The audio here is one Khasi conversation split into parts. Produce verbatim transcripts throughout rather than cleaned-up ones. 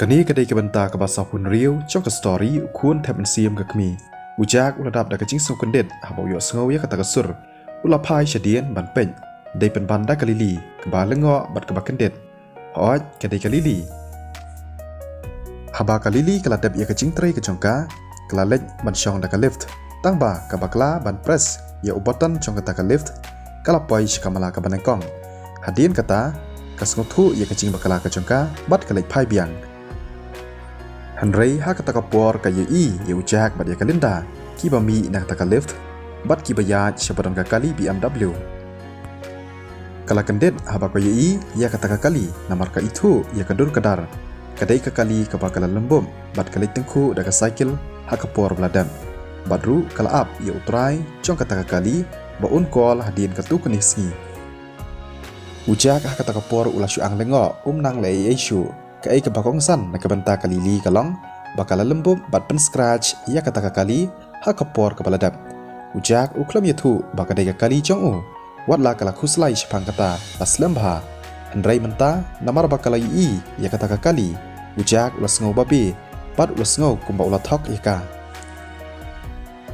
Kane ka dei ka bynta kaba sawphew hynriew jong ka story U Khun Thep Mynsiem ka Kmie. U Jack u la dap da ka jingsngewkyndit haba u ïohsngew ïa kata ka sur. U la phai shadien ban peit. Dei pynban da ka Lily, kaba lyngngoh bad kaba kyndit. Hooid, ka dei ka Lily. Haba ka Lily ka la dep ïa ka jingtrei ka jong ka, ka la leit ban shong da ka lift. Tang ba ka bakla ban press ïa u button jong kata ka lift, ka la poi sha ka mala kaba nyngkong. Hadien kata, ka sngewthuh ïa ka jingbakla ka jong ka bad ka leit phai biang. Hynrei ha kata ka por ka ïohi ïa u Jack bad ïa ka Linda, kiba mih na kata ka lift bad kiba ïaid sha ba don ka kali B M W. Ka la kyndit haba ka ïohi ïa kata ka kali, namar ka ithuh ïa ka dur ka dar. Ka dei ka kali kaba ka la lynbum bad ka leit tyngkhuh da ka cycle ha ka por ba la dep. Bad ruh ka la ap ïa u trai jong kata ka kali ba un call hadien katto katne sngi. U Jack ha kata ka por u la shu ang lyngngoh, um nang leh ei ei shuh. Kaei kaba kongsan na ka bynta ka Lily ka long ba ka la lynbum bad pynscratch ïa kata ka kali ha ka por kaba la dep. U Jack u khlem ïathuh ba ka dei ka kali jong u, watla ka la khuslai shaphang kata la slem bha. Hynrei mynta, namar ba ka la ïohi ïa kata ka kali, u Jack u la sngew babe bad u la sngew kumba u la thok ïa ka.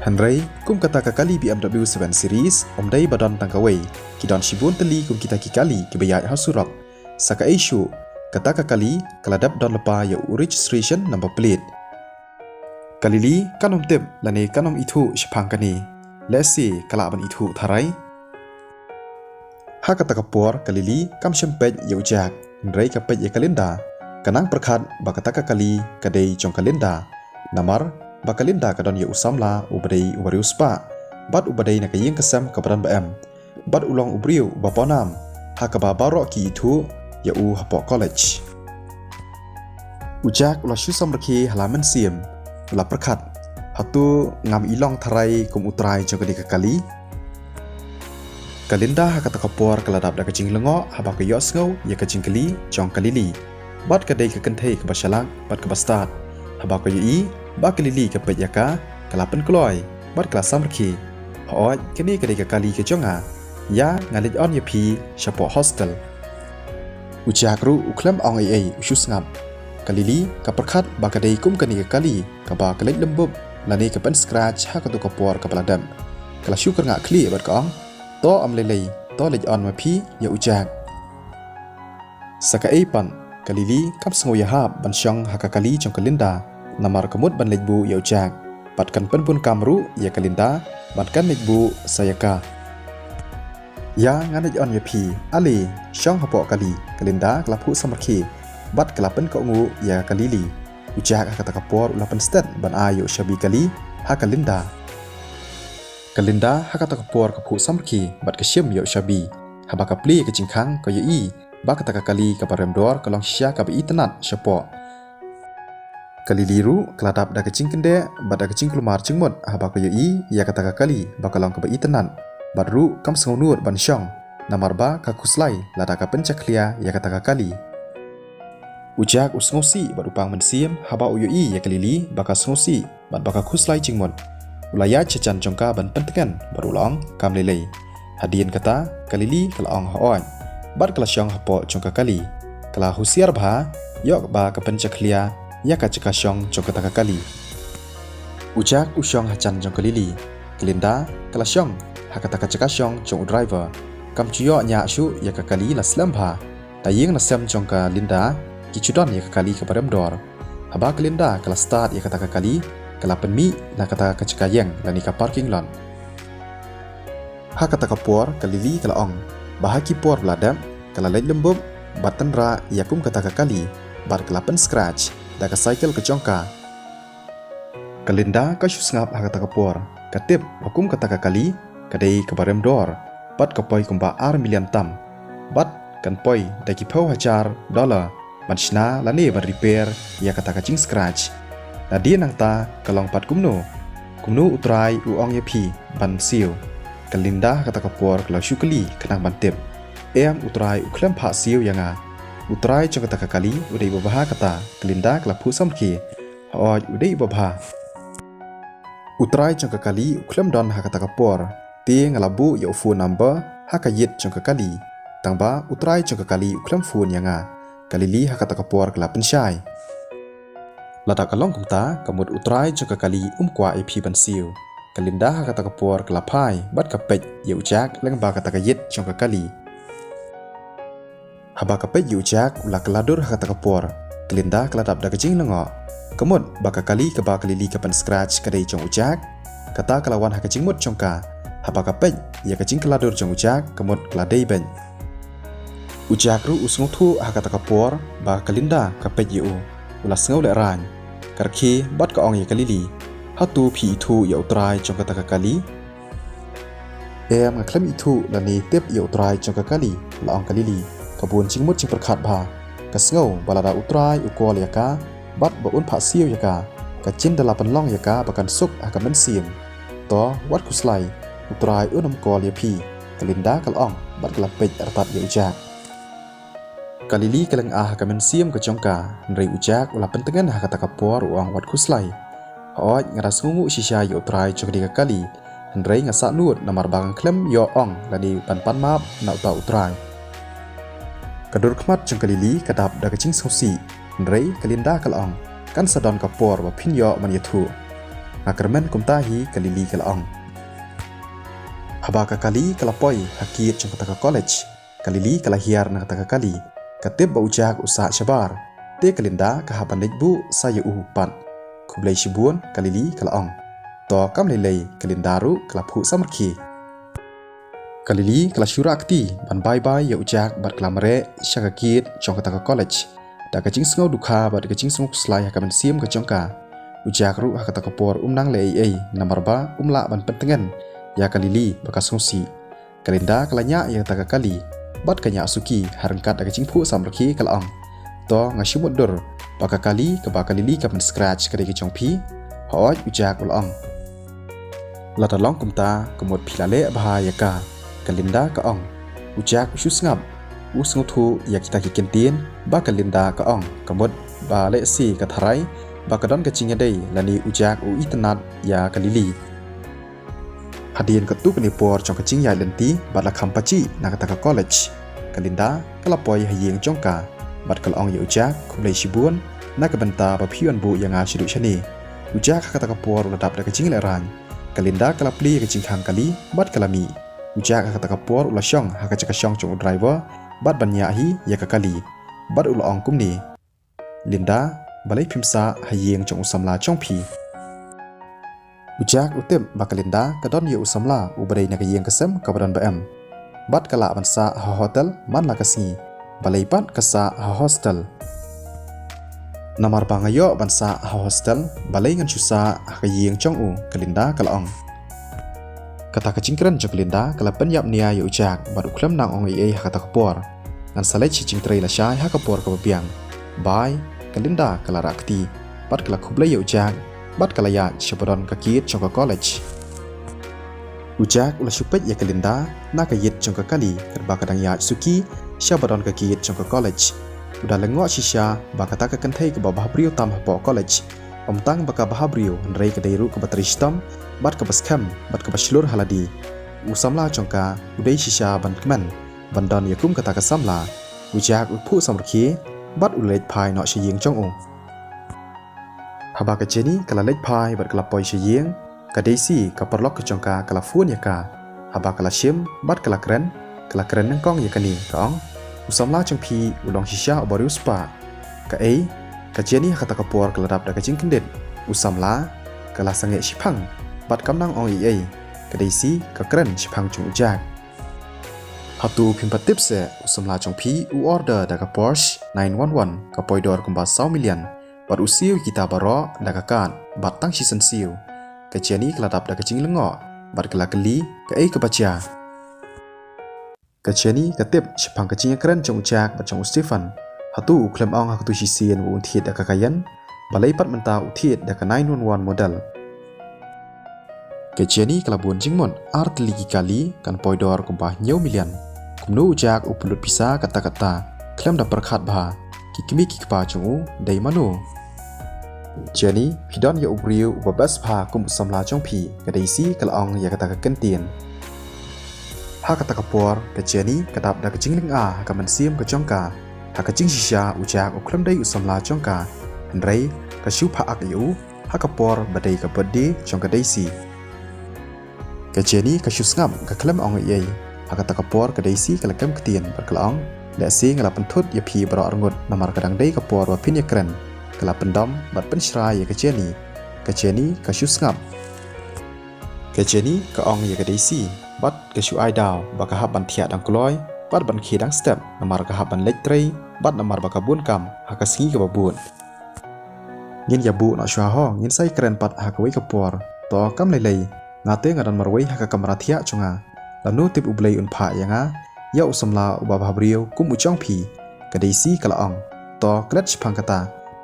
Hynrei kum kata ka kali B M W seven Series, ym dei ba don tang kawei, ki don shibun tylli kum kita ki kali kiba ïaid ha surok. Sa kaei shuh, kata ka kali ka la dep don lypa ïa u registration number plate. Ka Lily kan ym tip lane kan ym ithuh shaphang kane. Lehse ka lah ban ithuh tharai. Ha kata ka por ka Lily kam shym peit ïa u Jack, hynrei ka peit ïa ka Linda. Ka nang pyrkhat ba kata ka kali ka dei jong ka Linda. Namar ba ka Linda ka don ïa u samla uba dei uba riewspah bad uba dei na ka ïing ka sem kaba don ba em. Bad u long u briew uba pawnam, ha kaba baroh ki ithuh ïa u hapoh college. U Jack u la shu samrkhie ha la mynsiem, u la pyrkhat, hato ngam i long tharai kum u trai jong kane ka kali? Ka Linda ha kata ka por ka la dap da ka jinglyngngoh haba ka ïohsngew ïa ka jingkylli jong ka Lily. Bad ka dei ka kynthei kaba shalak bad kaba stad. Haba ka ïohi ba ka Lily ka peit ïa ka, ka la pynkloi bad ka la samrkhie. Hooid, kane ka dei ka kali ka jong nga. Ïa, ngan leit on ïa phi shapoh hostel. U Jack ruh u khlem ong ei ei, u shu sngap. Ka Lily ka pyrkhat ba ka dei kum kane ka kali kaba ka leit lynbum lane ka pynscratch ha kato ka por kaba la dep. Ka la shu kyrngah khlieh bad ka ong, to ym lei lei, to leit on ma phi ïa u Jack. Sa kaei pat, ka Lily kam sngew ïahap ban shong ha ka kali jong ka Linda, namar ka mut ban leit buh ïa u Jack. Bad kan pynbun kam ruh ïa ka Linda, bad kan leit buh sa ïa ka. Ïa, ngan leit on ïa phi, ale, shong hapoh kali. Ka Linda ka la phuh samrkhie bad ka la pynkohnguh ïa ka Lily. U Jack ha kata ka por u la pynstet ban ai ïa u shabi kali ha ka Linda. Ka Linda ha kata ka por ka phuh samrkhie bad ka shim ïa u shabi. Haba ka plie ka jingkhang ka ïohi ba kata ka kali kaba rem dor ka long shisha kaba itynnad shapoh. Ka Lily ruh ka la dap da ka jingkyndit bad da ka jingkulmar jingmut haba ka ïohi ïa kata ka kali ba ka long kaba itynnad. Bad ruh kam sngewnud ban shong, namar ba ka khuslai lada ka pynjakhlia ïa kata ka kali. U Jack u sngewsih bad u pang mynsiem haba u ïohi ïa ka Lily ba ka sngewsih bad ba ka khuslai jingmut. U la ïaid sha jan jong ka ban pyntngen bad u la ong, kam lei lei. Hadien kata, ka Lily ka la ong hooid bad ka la shong hapoh jong ka kali. Ka la husiar bha ïoh ba ka pynjakhlia ïa ka jaka shong jong kata ka kali. U Jack u shong ha jan jong ka Lily. Ka Linda ka la shong ha kata ka jaka shong jong u driver. Kam ju ïoh ñiah shuh ïa ka kali la slem bha. Na ïing na sem jong ka Linda ki ju don ïa ka kali kaba rem dor. Haba ka Linda ka la start ïa kata ka kali, ka la pynmih na kata ka jaka ïeng lane ka parking lot. Ha kata ka por ka Lily ka la ong ba ha ki por ba la dep ka la leit lynbum bad tynrah ïa kum kata ka kali bad ka la pynscratch da ka cycle ka jong ka. Ka Linda ka shu sngap ha kata ka por, ka tip ba kum kata ka kali ka dei kaba rem dor bad ka poi kumba ar million tam. Bad kan poi da ki phew hajar dollar ban shna lane ban repair ïa kata ka jingscratch. Nadien nangta ka long pat kumno? Kumno u trai u ong ïa phi ban siew? Ka Linda ha kata ka por ka la shu kylli khnang ban tip. Em, u trai u khlem phah siew ïa nga. U trai jong kata ka kali u dei uba bha kata. Ka Linda ka la phuh samrkhie. Hooid, u dei uba bha. U trai jong ka kali u khlem don ha kata ka por. Te nga la buh ïa u phone number ha ka ïit jong ka kali. Tangba u trai jong ka kali u khlem phone ïa nga. Ka Lily ha kata ka por ka la pynshai. Lada ka long kumta, ka mut u trai jong ka kali um kwah ïa phi ban siew. Ka Linda ha kata ka por ka la phai bad ka peit ïa u Jack lyngba kata ka ïit jong ka kali. Haba ka peit ïa u Jack u la kylla dur ha kata ka por, ka Linda ka la dap da ka jinglyngngoh. Ka mut ba ka kali kaba ka Lily ka pynscratch ka dei jong u Jack. Kata ka la wan ha ka jingmut jong ka. Haba ka peit ïa ka jingkylla dur jong u Jack, ka mut ka la dei beit. U Jack ruh u sngewthuh ha kata ka por ba ka Linda ka peit ïa u. U la sngew lehraiñ. Ka rkhie bad ka ong ïa ka Lily, "Hato phi ithuh ïa u trai jong kata ka kali?" "Em, nga khlem ithuh lane tip ïa u trai jong ka kali," la ong ka Lily, ka bun jingmut jingpyrkhat bha. Ka sngew ba lada u trai u call ïa ka bad ba un phah siew ïa ka, ka jin da la pynlong ïa ka ba kan suk ha ka mynsiem. "To, wat khuslai, u trai un ym call ïa phi," ka Linda ka la ong bad ka la peit artat ïa u Jack. Ka Lily ka lynga ha ka mynsiem ka jong ka, hynrei u Jack u la pyntngen ha kata ka por, u ong, "Wat khuslai. Hooid, nga da sngewnguh shisha ïa u trai jong kane ka kali, hynrei nga sah nud namar ba nga khlem ïoh ong lane ban pan map na uta u trai." Ka dur khmat jong ka Lily ka dap da ka jingsngewsih, hynrei ka Linda ka la ong, "Kan sa don ka por ba phin ïoh ban ïathuh." "Nga kyrmen kumta hi," ka Lily ka la ong. Haba ka kali ka la poi ha gate jong kata ka college, ka Lily ka la hiar na kata ka kali. Ka tip ba u Jack u sah shabar, te ka Linda ka hap ban leit buh sa ïa u pat. "Khublei shibun," ka Lily ka la ong. "To kam lei lei," ka Linda ruh ka la phuh samrkhie. Ka Lily ka la shu rah kti ban bye bye ïa u Jack bad ka la mareh sha ka gate jong kata ka college. Da ka jingsngew dukha bad ka jingsngew khuslai ha ka mynsiem ka jong ka. U Jack ruh ha kata ka por um nang leh ei ei namar ba um lah ban pyntngen ïa ka Lily ba ka sngewsih. Ka Linda ka la ñiah ïa kata ka kali bad ka ñiah suki ha ryngkat da ka jingphuh samrkhie, ka la ong, "To, nga shu mutdur ba ka kali kaba ka Lily ka pynscratch ka dei ka jong phi?" "Hooid," u Jack u la ong. "Lada long kumta, ka mut phi la leh bha ïa ka," ka Linda ka ong. U Jack u shu sngap. U sngewthuh ïa kita ki kyntien ba ka Linda ka ong, ka mut ba lehse ka tharai ba ka don ka jingïadei lane u Jack u itynnad ïa ka Lily. Hadien katto katne por jong ka jingïaid lynti bad la kham pajih na kata ka college, ka Linda ka la poi ha ïing jong ka bad ka la ong ïa u Jack, "Khublei shibun na ka bynta ba phi wan buh ïa nga shaduh shane." U Jack ha kata ka por u la dap da ka jinglehraiñ. Ka Linda ka la plie ïa ka jingkhang kali bad ka la mih. U Jack ha kata ka por u la shong ha ka jaka shong jong u driver bad ban ñiah hi ïa ka kali. Bad u la ong kumne, "Linda, balei phim sah ha ïing jong u samla jong phi?" U Jack u tip ba ka Linda ka don ïa u samla uba dei na ka ïing ka sem kaba don ba em. Bad ka lah ban sah ha hotel man la ka sngi. Balei pat ka sah ha hostel? "Namar ba nga ïoh ban sah ha hostel, balei ngan shu sah ha ka ïing jong u?" ka Linda ka la ong. Kata ka jingkren jong ka Linda ka la pynïap nia ïa u Jack bad u khlem nang ong ei ei ha kata ka por. "Ngan sa leit sha jingtrei lashai ha ka por kaba biang. Bye," ka Linda ka la rah kti bad ka la khublei ïa u Jack bad ka la ïaid sha ba don ka gate jong ka college. U Jack u la shu peit ïa ka Linda na ka ïit jong ka kali katba ka dang ïaid suki sha ba don ka gate jong ka college. U da lyngngoh shisha ba kata ka kynthei kaba bhabriew tam hapoh college, ym tang ba ka bhabriew hynrei ka dei ruh kaba trei shitom bad kaba skhem bad kaba shlur ha lade. U samla jong ka u dei shisha ban kmen ban don ïa kum kata ka samla. U Jack u phuh samrkhie bad u leit phai noh sha ïing jong u. Haba ka Jenny ka la leit phai bad ka la poi sha ïing, ka Daisy ka paralok ka jong ka ka la phone ïa ka. Haba ka la shim bad ka la kren, ka la kren nyngkong ïa kane, ka ong, "U samla jong phi u long shisha uba riewspah." "Kaei?" ka Jenny ha kata ka por ka la dap da ka jingkyndit. "U samla?" ka la sangeh shiphang bad kam nang ong ei ei. Ka Daisy ka kren shiphang jong u Jack. "Hato phim pat tip seh, u samla jong phi u order da ka Porsche nine one one, ka poi dor kumba saw million, bad u siew kita baroh da ka card bad tang shisien siew?" Ka Jenny ka la dap da ka jinglyngngoh bad ka la kylli, "Kaei kaba jia?" Ka Jenny ka tip shaphang ka jingïakren jong u Jack bad jong u Stephen. "Hato u khlem ong ha kato shisien ba un thied da ka Cayenne? Balei pat mynta u thied da ka nine one one model?" Ka Jenny ka la bun jingmut, "Ar tylli ki kali kan poi dor kumba hynñiew million. Kumno u Jack u pynlut pisa katta katta khlem da pyrkhat bha? Ki kmie ki kpa jong u dei mano?" "Jenny, phi don ïa u briew uba best bha kum u samla jong phi," ka Daisy ka la ong ïa kata ka kyntien. Ha kata ka por ka Jenny ka dap da ka jinglynga ha ka mynsiem ka jong ka. Ha ka jingshisha u Jack u khlem dei u samla jong ka, hynrei ka shu phah ak ïa u ha ka por ba dei ka birthday jong ka Daisy. Ka Jenny ka shu sngap, ka khlem ong ei ei. Ha kata ka por ka Daisy ka la kem ktien bad ka la ong, "Lehse nga la pynthut ïa phi baroh arngut, namar ka dang dei ka por ba phin ïakren." Ka la pyndom bad pynshrai ïa ka Jenny. Ka Jenny ka shu sngap. Ka Jenny ka ong ïa ka Daisy bad ka shu ai daw ba ka hap ban thiah dang kloi bad ban khie dang step, namar ka hap ban leit trei bad namar ba ka bun kam ha ka sngi kaba bud. "Ngin ïa buh noh shuwa ho, ngin sa ïakren pat ha kawei ka por. To kam lei lei, nga te nga don marwei ha ka kamra thiah jong nga. Lano tip U Blei un phah ïa nga ïa u samla uba bha briew kum u jong phi," ka Daisy ka la ong. "To klet shaphang kata,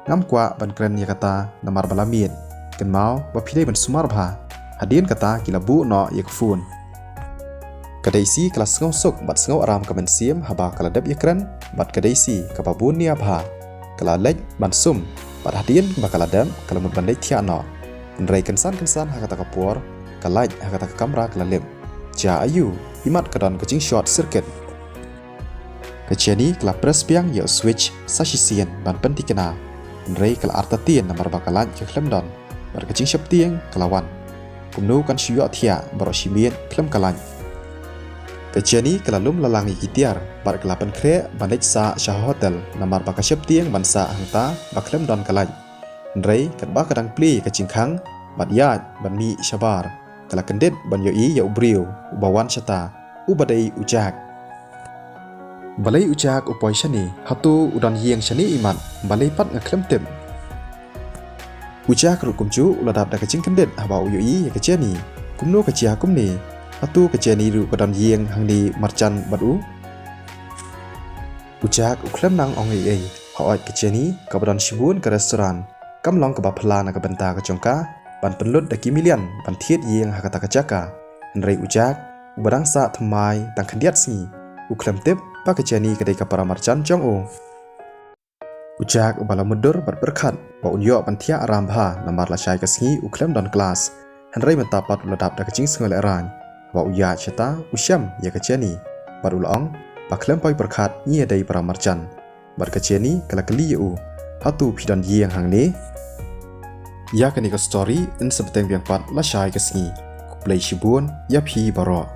ngam kwah ban kren ïa kata namar ba la miet. Kynmaw ba phi dei ban sumar bha." Hadien kata ki la buh noh ïa ka phone. Ka Daisy ka la sngew suk bad sngew aram ka mynsiem haba ka la dep ïakren bad ka Daisy kaba bun nia bha. Ka la leit ban sum bad hadien ba ka la dep ka la mut ban leit thiah noh. Hynrei kynsan kynsan ha kata ka por ka light ha kata ka kamra ka la lip. Jia aiu, imat ka don ka jingshort circuit. Ka Jenny ka la press biang ïa u switch sa shisien ban pynthikna. Hynrei ka la artatien namar ba ka light ka khlem don bad ka jingsheptieng ka la wan. Kumno kan shu ïoh thiah baroh shi miet khlem ka light. Ka Jenny ka la lum la lang ïa ki tiar bad ka la pynkhreh ban leit sah sha hotel namar ba ka sheptieng ban sah hangta ba khlem don ka light. Hynrei katba ka dang plie ka jingkhang bad ïaid ban mih shabar, ka la kyndit ban ïohi ïa u briew uba wan shata, uba dei u Jack. "Balei u Jack u poi shane? Hato u don ïing shane imat? Balei pat nga khlem tip?" U Jack ruh kumjuh u la dap da ka jingkyndit haba u ïohi ïa ka Jenny. "Kumno ka jia kumne? Hato ka Jenny ruh ka don ïing hangne marjan bad u?" U Jack u khlem nang ong ei ei. Hooid, ka Jenny kaba don shibun ka restaurant, kam long kaba phylla na ka bynta ka jong ka ban pynlut da ki million ban thied ïing ha kata ka jaka. Hynrei u Jack uba dang sah thymmai tang khyndiat sngi, u khlem tip ba ka Jenny ka dei ka para marjan jong u. U Jack uba la mutdur bad pyrkhat ba un ïoh ban thiah aram bha namar lashai ka sngi u khlem don klas. Hynrei mynta pat u la dap da ka jingsngewlehraiñ. Haba u ïaid shata u shem ïa ka Jenny bad u la ong ba khlem poi pyrkhat ngi ïa dei para marjan. Bad ka Jenny ka la kylli ïa u, "Hato phi don ïing hangne?" Ïa kane ka story yn sa bteng biang pat lashai ka sngi. Khublei shibun ïa phi baroh.